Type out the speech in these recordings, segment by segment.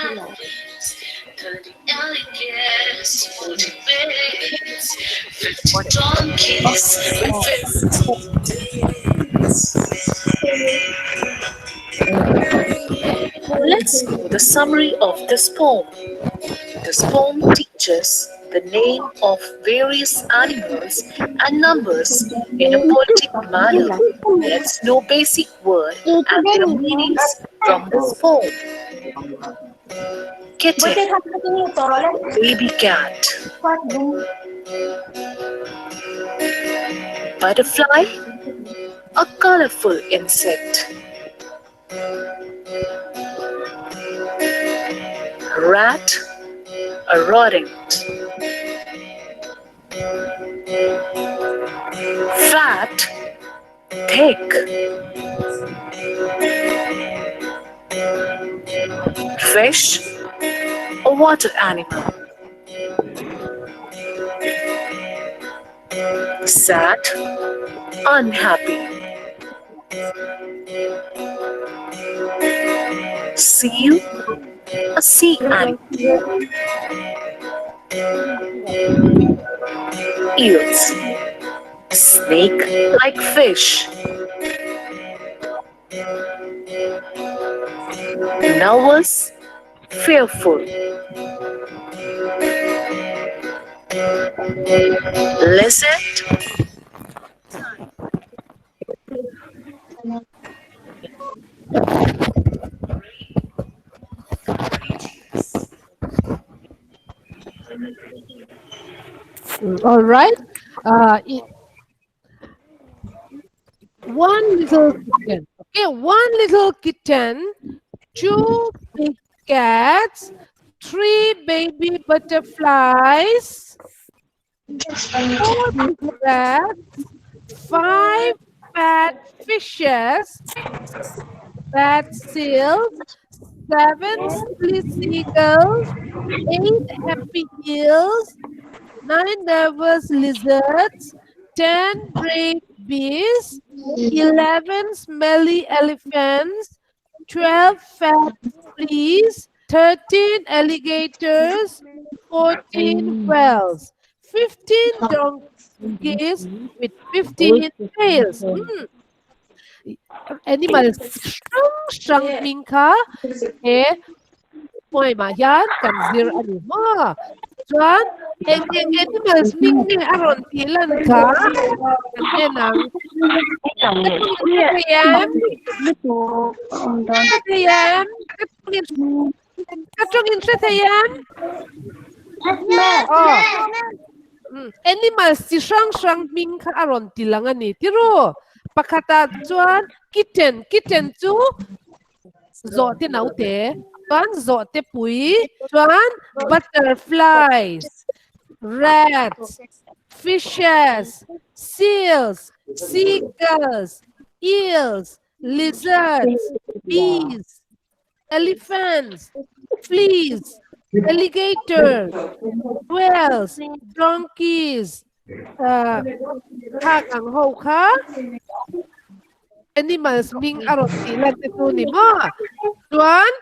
Animals, 30 alligators, 40 bears, 50 donkeys, with 50 tails. Let's know the summary of this poem. This poem teaches the name of various animals and numbers in a poetic manner. Let's know basic word and their meanings from this poem. Kitten, baby cat. Butterfly, a colorful insect. Rat, a rodent. Fat, thick. Fish, a water animal. Sad, unhappy. Seal, a sea animal. Eels, snake like fish. Nervous, fearful. Lizard, All right. One little kitten. Okay, one little kitten, two big cats, three baby butterflies, four big rats, five fat fishes, fat seals, seven silly seagulls, eight happy eels, 9 nervous lizards, 10 brave bees, 11 smelly elephants, 12 fat fleas, 13 alligators, 14 whales, 15 donkeys with 15 tails. Animals hrang hrang hming kha he poem ah hian kan zir a ni maw? Chuan eng eng animals hming nge a rawn tih lan kha kan en ang. Ka tawng in hre thei em? Hre thei em? Ka tawng in ka tawng in hre thei em? Aw. Animals chi hrang hrang hming kha a rawn ti lang a ni. Tiru, pakhatah chuan kitten, kitten chu zawhte naute, chuan zawhte pui, chuan butterflies, rats, fishes, seals, seagulls, eels, lizards, bees, elephants, fleas, alligators, whales, donkeys, khak ang ho kha animals hming a rawn tih lan te chu ni maw? Chuan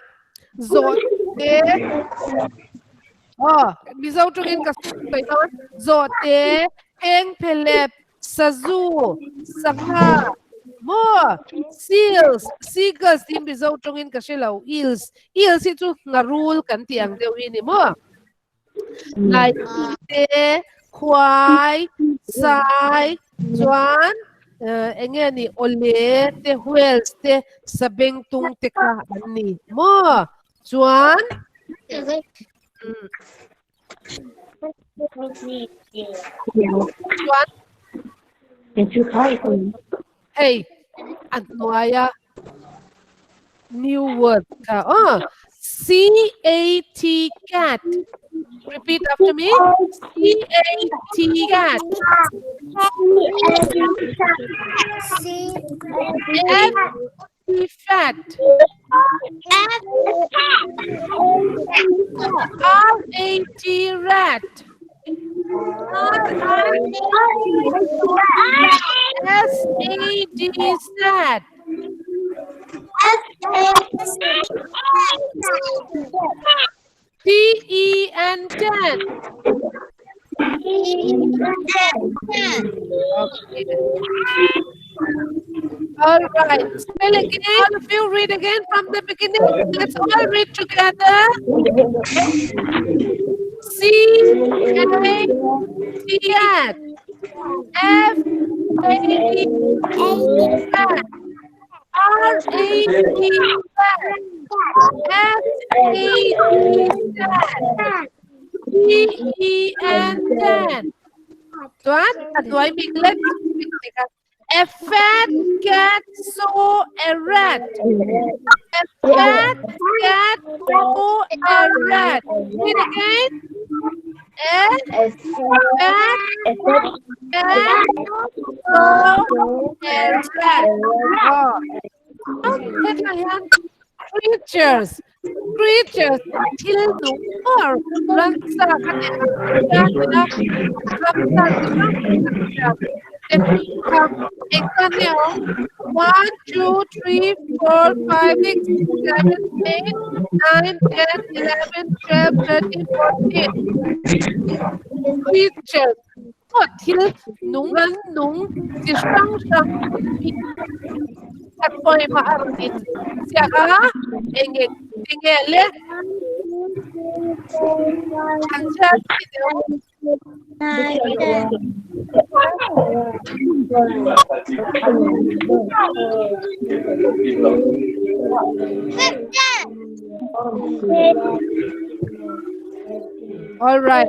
zawhte aw Mizo tawngin ka sawi dawn zawhte engphelep sazu sangha maw seals seagulls tih Mizo tawngin ka hre lo eels eels hi chu ngharul kan tih ang deuh hi ni maw? Lai te khuai sai chuan eng nge ni awle te whales te sabengtung te kha an ni maw chuan chuan hei a hnuaia new word kha aw C A T cat repeat after me C A T cat F T fat R A T rat S A D sad. T E N 10. Okay. All right. Spell again. All of you read again from the beginning. Let's all read together. C A T N F A T R A T S A T T E N 10. Chuan a hnuai bik lek A fat cat saw a rat. A fat cat saw a rat. Read again. A fat cat saw a rat. Oh. Creatures. Creatures. Thil nung or ramsa kha ti a ramsa chi hrang hrang 1, 2, 3, 4, 5, 6, 7, 8, 9, 10, 11, 12, 13, 14. Creatures. Oh, thil nung ran nung chi hrang hrang at poem a rawn in ziak a enge enge le an chhiar chi deuh. All right.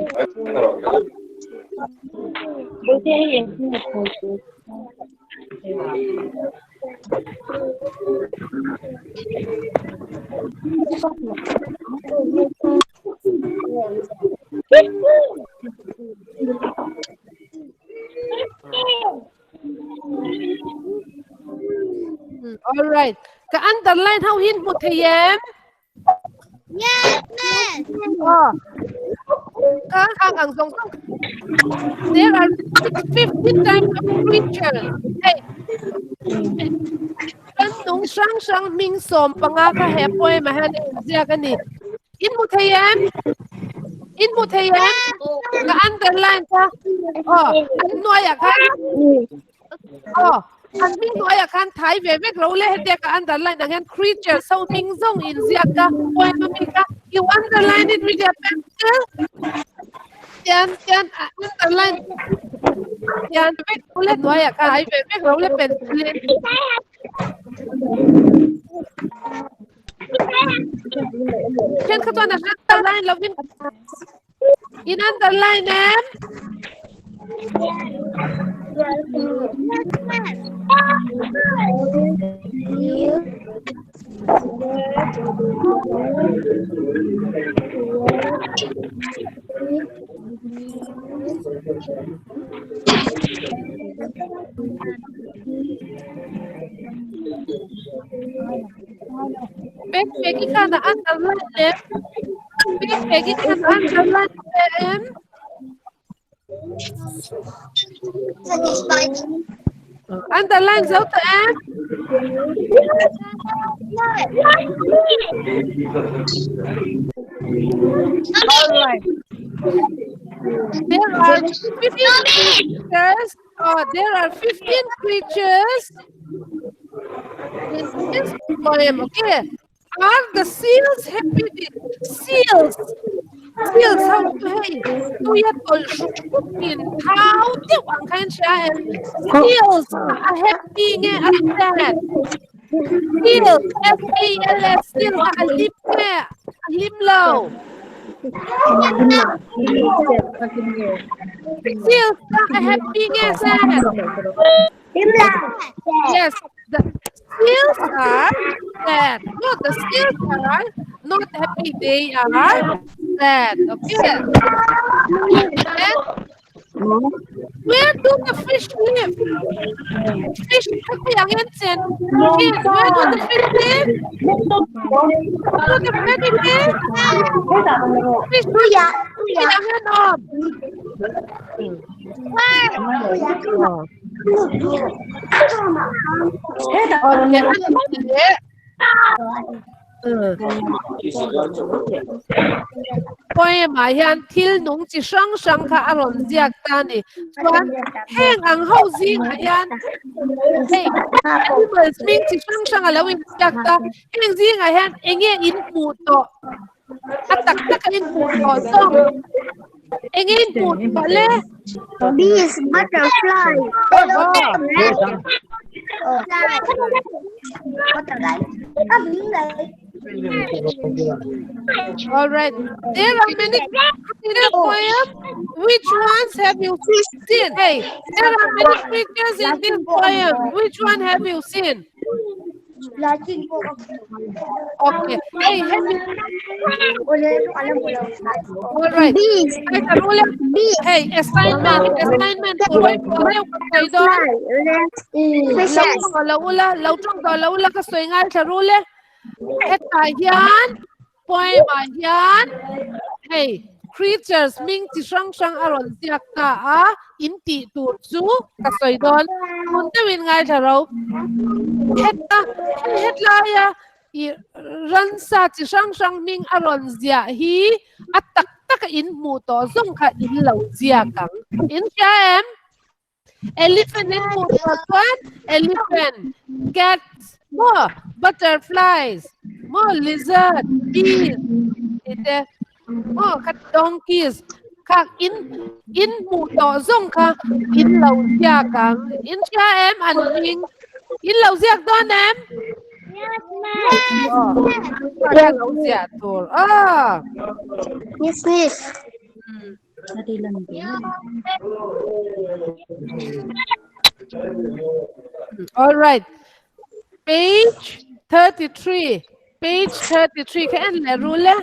All right. Ka underline ho hin hmu thei em? Yes, miss. Oh. Ka ang ang zawng zawng. There are 15 types of creatures. Hey. Kan nung hrang hrang hming 15 kha he poem ah hian a inziak a ni. In hmu thei em? In hmu thei em? Ka underline kha. Oh, an hnuaiah khan. Oh, an hming hnuaiah khan thai ve vek lo le hetia ka underline ang hian creatures ho hming zawng inziak ka poem a mi kha. You underline it with your pencil. Tian tian underline tian vek lo le hnuaiah khan thai ve vek lo le pencil in. Then kha chuan a underline lovin in underline em? Pek peki khan a underline em? Pek peki khan a underline em? Underline zo ta em? All right. There are 15 creatures. Oh, there are 15 creatures in this poem. Okay. Are the seals happy? Seals. Seals ho chu hei tuia tawlh hruk in thau deuh ang khan hria em? Seals a happy nge a sad? Seals, S E A L S, seals a hlim nge a hlim lo? Seals a happy nge sad? Yes, the seals are sad. No, the seals are not happy. They are sad. Okay. And where do the fish live? Fish kha ang chen. Where do the fish live? Where do the fish live? Fish ang hian awm. Poem ah hian thil nung chi hrang hrang kha a rawn ziak ta a ni. Chuan heng ang ho zingah hian hei animals hming chi hrang hrang a lo inziak ta. Heng zingah hian eng nge in hmuh tawh? A tak tak a in hmuh tawh zawng. Eng nge in hmuh tawh le? Bees, butterfly, All right. There are many in the poem. Which ones have you seen? Hey, there are many creatures in this poem. Which one have you seen? Okay. Hey, have you... All right. Bees. Hey, Tarula. Hey, assignment, assignment. Fishes. Lo ula, lo tawng tawh lo ula ka sawi ngai thla ru le. Hetah hian poem ah hian hei creatures hming chi hrang hrang a rawn ziak ta a, in tih tur chu ka sawi dawn. Tun deuhin ngaithla ro. Heta hei hetlaia i ransa chi hrang hrang hming a rawn ziah hi a tak taka in hmuh tawh zawng kha in lo ziak ang. In hria em? Elephant in hmuh tawh chuan elephant, cats, maw butterflies, maw lizard, bees tih te maw kha donkeys kha in in hmuh tawh zawng kha in lo ziak ang. In hria em an hming? In lo ziak dawn em? Aw, lo ziah tur. Aw. Yes, miss. All right. Page 33. Page 33. Ka en le rule.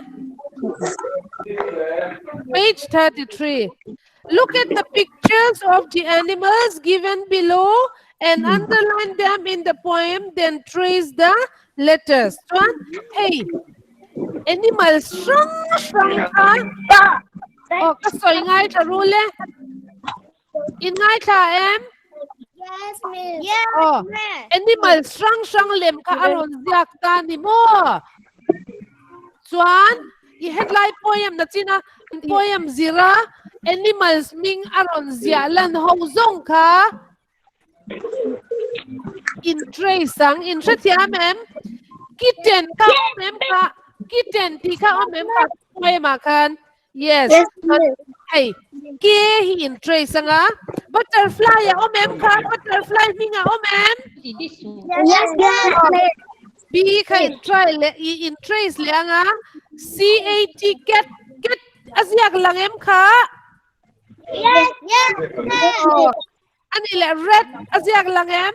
Page 33. Look at the pictures of the animals given below and underline them in the poem, then trace the letters. Chuan, hei, animals hrang hrang kha aw ka sawi ngaithla ru le. In ngaithla em? Yes, miss. Yes, Aw, animals hrang hrang lem kha a rawn ziak ta ni maw? Chuan, i hetlai poem na china poem zira animals hming a rawn ziah lan ho zawng kha In trace ang in hrethiam em? Kitten kha awm em kha? Kitten tih kha awm em kha poem ah khan? Yes. Yes, miss. Hei, ke hi in trace anga. Butterfly a awm em kha? Butterfly hming a awm em? Yes, miss. B kha in try leh i in trace leh anga. C A T cat cat a ziak lang em kha? Yes, yes, miss. Aw. Ani leh red a ziak lang em?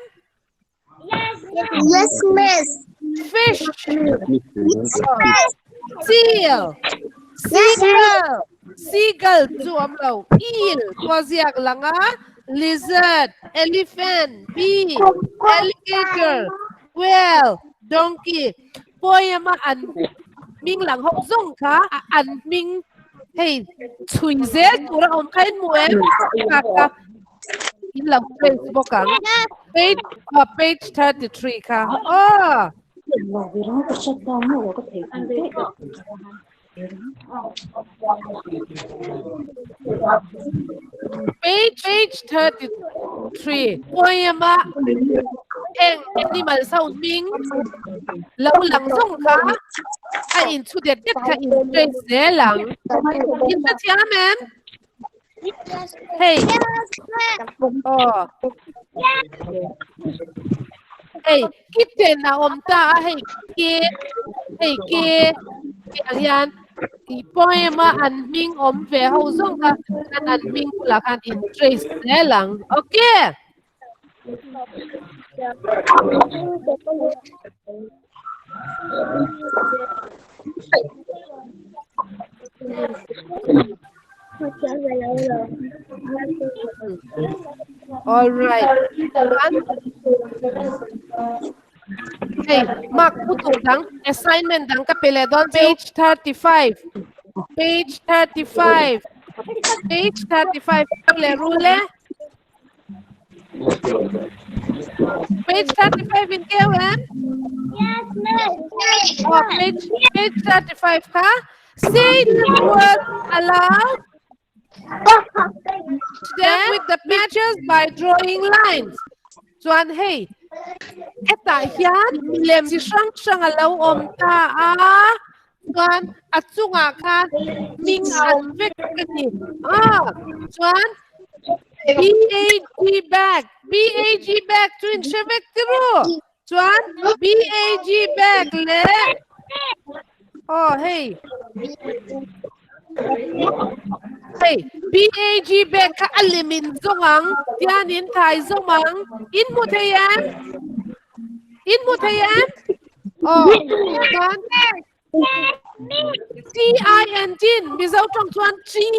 Yes, miss. Fish. Yes, miss. Seal. Seagull. Seagull chu awm lo. Eel pawh a ziak lang a. Lizard, elephant, bee, alligator, whale, donkey. Poem a an hming lang ho zawng kha an hming hei chhui zel tur a awm kha in hmu em? Ka ka in lo trace bawk ang. Page ah page 33 kha. Aw. Page page 33 poem a heng animals ho hming lo lang zawng kha a in chhu det det kha in trace zel ang. In hrethiam em? Hei. Aw. Hei, kitten a awm ta a hei ke hei ke tiang hian i poem a an hming awm ve ho zawng kha khan an hming bulah khan in trace zel ang. Okay. All right. Hey, mark putu dang assignment dang ka pe leh dawn page 35. Page 35. Page 35 leh rule. Page 35 in keu em? Yes, miss. Oh, page, page 35 kha. Say the words aloud. Them with the pictures by drawing lines. Chuan hei, hetah hian lem chi hrang hrang a lo awm ta a, chuan a chungah khan hming a awm vek a ni. Ah, chuan BAG bag, BAG bag chu in hre vek tirû. Chuan BAG bag leh aw hei hei BAG bag kha a lem in zawng ang tian in thai zawm ang in hmu thei em in hmu thei em aw chuan T-I-N tin Mizo tawng chuan chin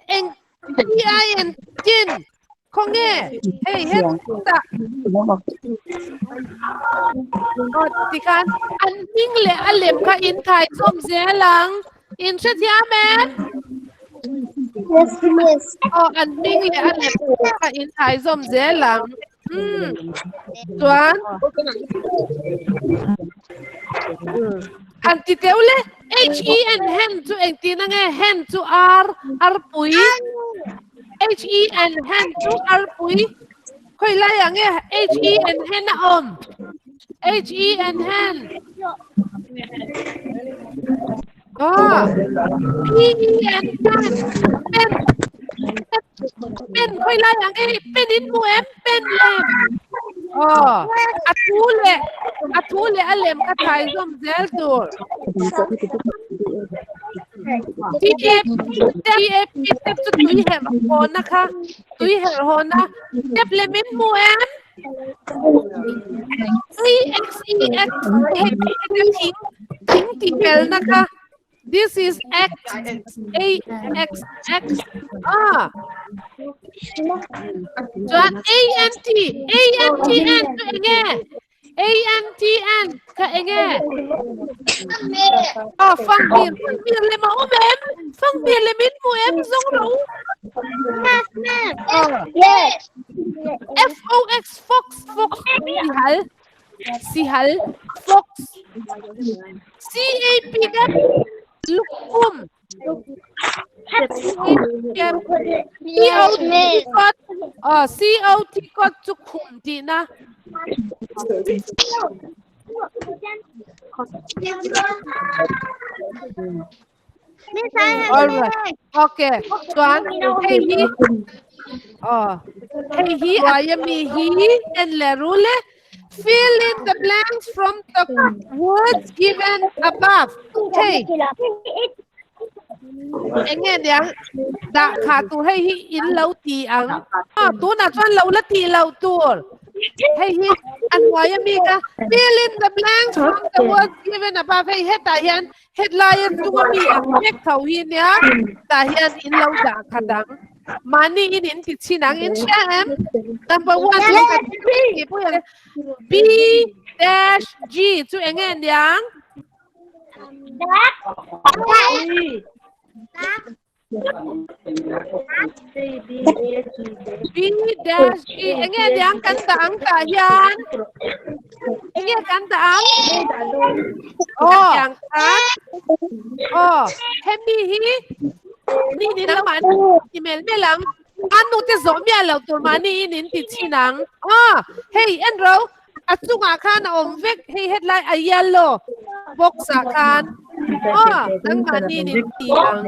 eng T-I-N tin khawnge hei hetah aw tikhan an hming leh a lem kha in thai chawm zel ang in hrethiam em? Yes, miss. Aw an hming leh a lem kha in thai zawm zel ang. Hmm. Chuan han ti teu le H E N hen chu engtin ange hen chu ar arpui H E N hen chu arpui khoi lai ange H E N hen a awm H E N hen Ah, P E N pen pen pen khoi lai ang e pen in mu em pen lem oh a thu le a thu le a lem ka thai zawm zel tur T A T A P tep chu tui herh haw na kha tui herh haw na tep lem in mu em A X E X hei thing thing tih pelna kha this is X A X X ah chuan A N T A N T N chu enge A N T N kha enge ah fangbir fangbir lem a awm em fangbir lem in hmu em zawng ro ah Yes. F O X fox fox sihal sihal fox C A P cap lukhum C O T cot oh C O T cot chu khum tihna Miss, I have All right. Okay. Chuan hei hi oh hei hi aia mi hi en leh ru le. Fill in the blanks from the words given above. Hei enge niang dah kha tur hei hi in lo ti ang. Ah tunah chuan lo la tih loh tur. Hei hi a hnuai ami ka fill in the blanks from the words given above. Hei hetah hian Hetlai a chunga mi ang vek tho hi nia tah hian in lo dah khat ang. Mahni in in ti chhin ang in hria em? Number one chu kan tih pawh hian B dash G chu eng nge niang? B dash G enge niang kan dah ang tah hian enge kan dah ang oh yang khan oh hemi hi ni ni nangmah ti mel mel ang an nu te zawh miah lo tur mahni in in ti chin ang oh hei en ro a chungah khan a awm vek hei hetlai a yellow box ah khan aw nangmahni in in ti ang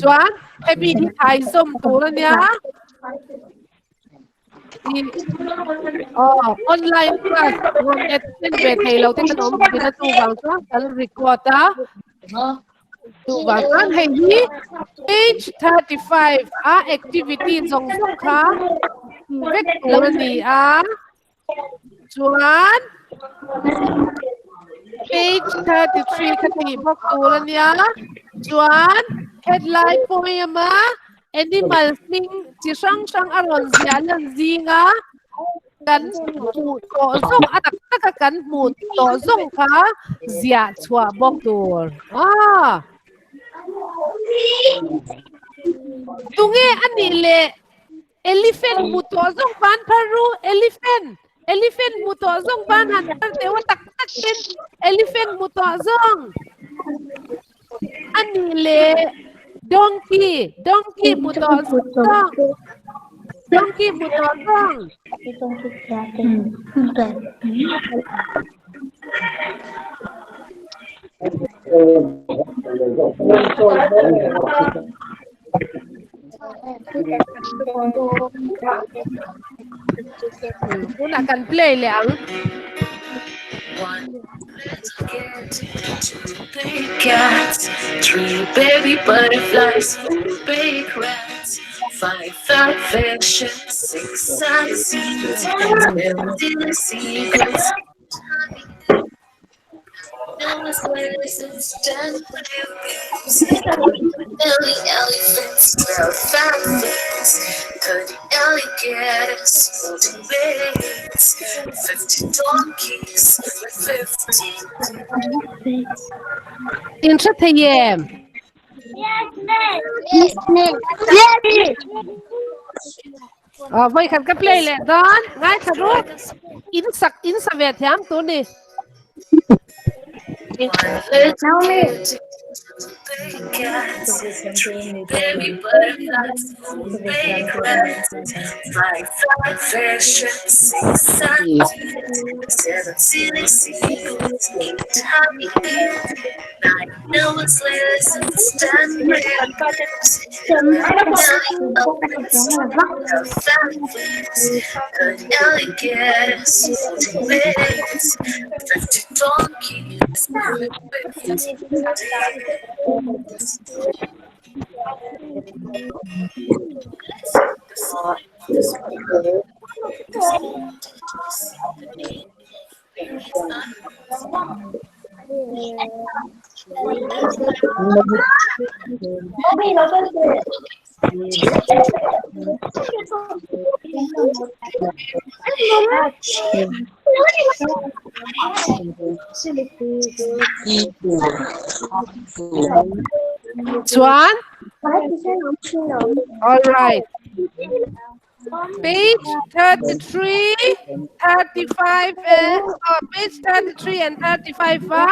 chuan hemi hi thai zawm tur a nia aw online class rawn attend ve thei lo te kan awm thin a chuvang chuan kan record a Chuvang chuan hei hi page 35 a activity zawng zawng kha vek tur a ni a. Chuan page 33 kha tih bawk tur a nia. Chuan headline poem a animal hming chi hrang hrang a rawn ziah lan zinga kan hmuh tawh zawng a tak taka kan hmuh tawh zawng kha ziah chhuah bawk tur. Ah. Tunge anih leh elephant hmu tawh zawng ban phar ru elephant elephant hmu tawh zawng ban han phar teuh a tak tak ten elephant hmu tawh zawng anih leh donkey donkey hmu tawh zawng donkey hmu tawh zawng Tunah kan play leh ang. One little kitten, two big cats, three baby butterflies, four big rats, five fat fishes, six sad seals, seven silly seagulls, nine ten blue goose, eleven elephants, 12 fat fish, 13 alligators, 14 birds, 15 donkeys, 15 In hre thei em? Yes, miss. Yes, miss. Yes, miss. Ờ, voi khat ka play leh dawn. Ngaithla ru. In sak in sa ve thiam tur ni. One little kitten, two big cats, three baby butterflies, four big rats, five fat fishes, six sad seals, seven silly seagulls, eight happy birds, nine nervous lizards, 10 brave birds, 11 elephants, 12 fat fish, 13 alligators, 14 birds, 15 donkeys, 15 Chuan all right page 33 35 eh oh, page 33 and 35 a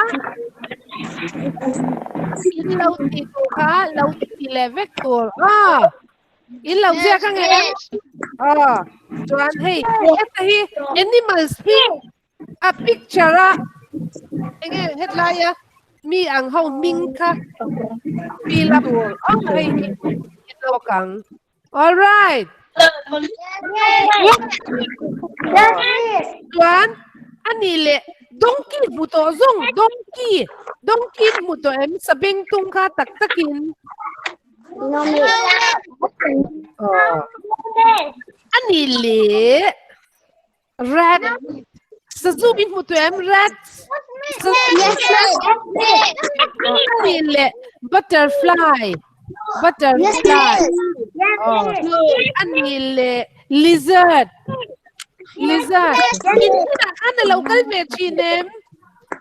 in lo ti tur kha lo ti leh vek tur a in lo ziak ang em a chuan hei heta hi animals hi a picture a enge hetlai a mi ang ho hming kha fill up tur ang hei hi in lo ang all right chuan ani leh donkey hmu tawh zawng donkey donkey hmu tawh em sabengtung kha tak takin ani leh rat sazu in hmu tawh em rat ani leh butterfly butterfly ani leh lizard lizard in hmunah khan a lo kal ve thin em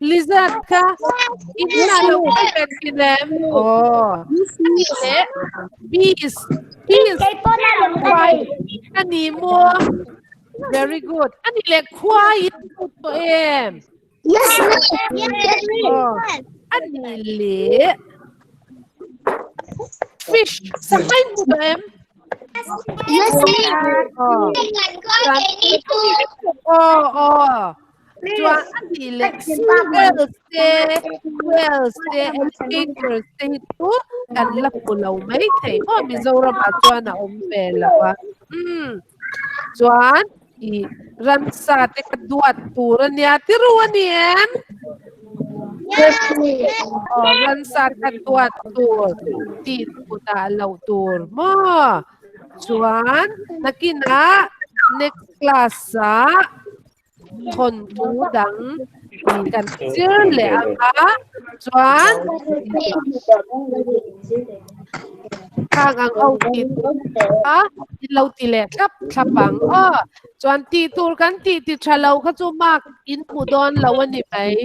lizard kha in hmunah a lo kal ve thin em aw ani leh bees bees khuai ani maw very good ani leh khuai in hmu tawh em aw ani leh fish sanghai hmu tawh em aw aw aw Chuan a nih leh seagulls te, whales te, alligators te hi chu kan la hmu lo mai thei maw Mizoramah chuan a awm ve lo a. Umm chuan i ramsa te kha duat tur a nia ti ru a ni em? Aw ramsa kha duat tur tih dah loh tur maw? Chuan nakinah next class ah thawnthu dang kan zir leh ang a chuan khang ang ho ti a in lo ti leh thlap thlap ang aw chuan tih tur kan tih ti tha lo kha chu mark in hmu dawn lo a ni mai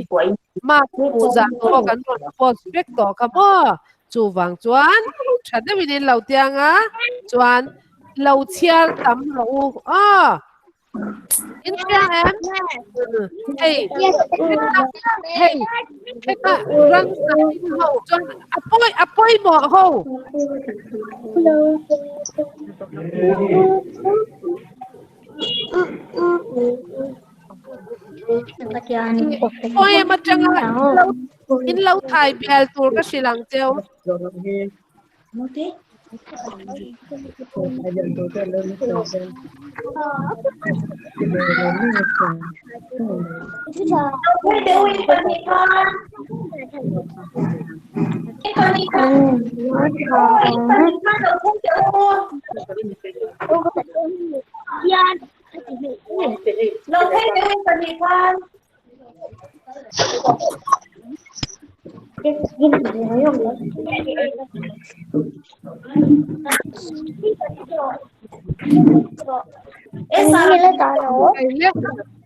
mark hmuh zah pawh kan rawn post vek tawh kha maw. Chuvang chuan tha deuhin in lo tiang a, chuan lo chhiar tam rawh u aw. In hria em? Hei, hei, heta ran ho chuan a pawi a pawimawh ho. Poem atanga in lo thai bial tur ka hrilh ang cheu.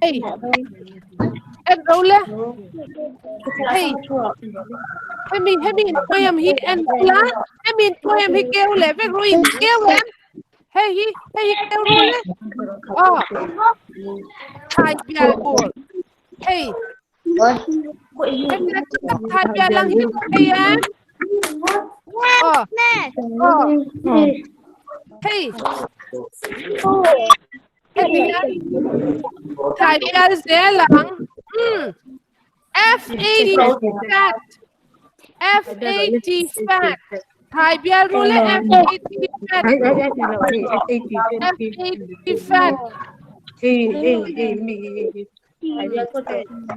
Hei, en ro le. Hei, hemi hemi poem hi en la. Hemi poem hi keu le vek ro in keu em. Hei hi hei hi keu ro le. Oh, thai bial bur. Hei, hemi thai bial lang hi hei em. Oh, oh. Hei, hemi thai bial zel ang. F A T fat. F A T fat. Thai bial ru le F A T fat. F A T fat.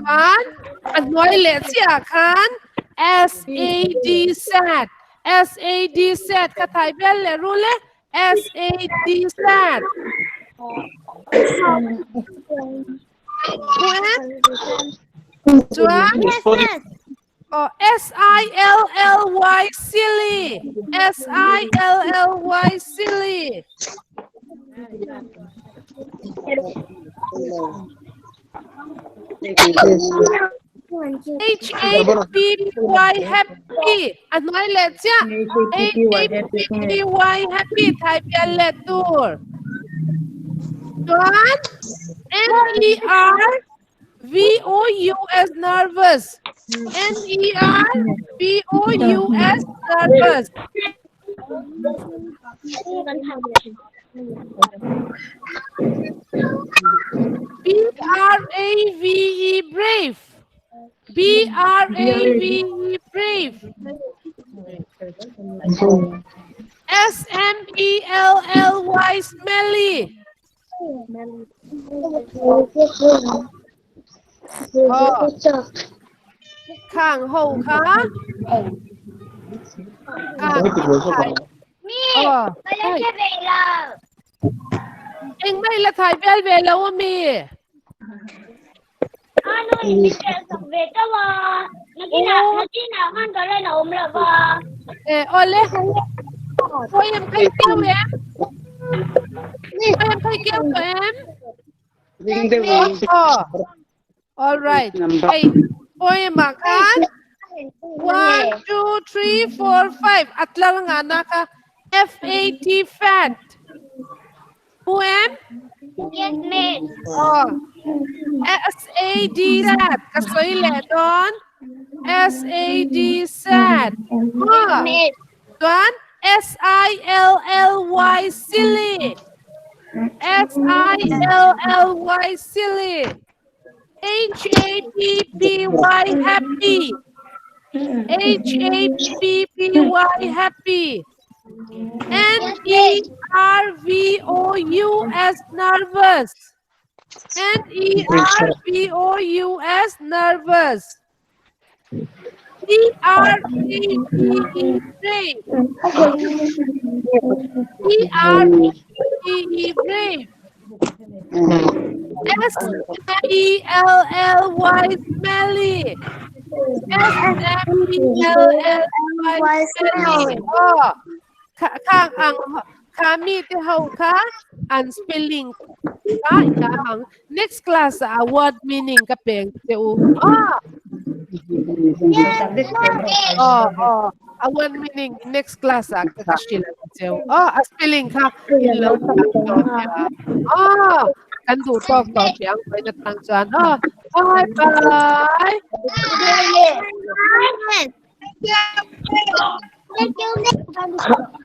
Khan a hnuai leh chiah khan S A D sad. S A D sad ka thai bial leh ru le S A D sad. Chuan oh S I L L Y silly S I L L Y silly H A P Y happy a hnuai leh chiah H A P Y happy thai pial leh tur chuan N E R V O U S nervous N E R V O U S nervous B R A V E brave B R A V E brave S M E L L Y smelly Oh. Khang ho kha. Khang. Oh. Eng mai la thai bel ve lo ami. Eh, ole. Poem khai kêu em. Poem khai kêu của em. Oh. All right. Hey, poem ah khan. 1, 2, 3, 4, 5. Atlar nga na ka. F A T fat. Poem? Yes, miss. Oh. S A D sad. Kasoy le don. S A D sad. Oh. Miss. Chuan S I L L Y silly. S I L L Y silly. H A P P Y happy. H A P P Y happy. N E R V O U S nervous. N E R V O U S nervous. T R A V E brave. T R A V E brave. S E L L Y smelly. S M E L L Y smelly. Oh, khang ang kami te ho kha an spelling ka ika ang next class a word meaning ka peng te u. Ah. Oh, oh. A one meaning next class ah ka ka hrilh ang cheu. Aw, a spelling kha in lo thiam dawn nia. Aw, kan duh tawk tawh hrih ang vawiin atang chuan. Aw, bye bye. Thank you.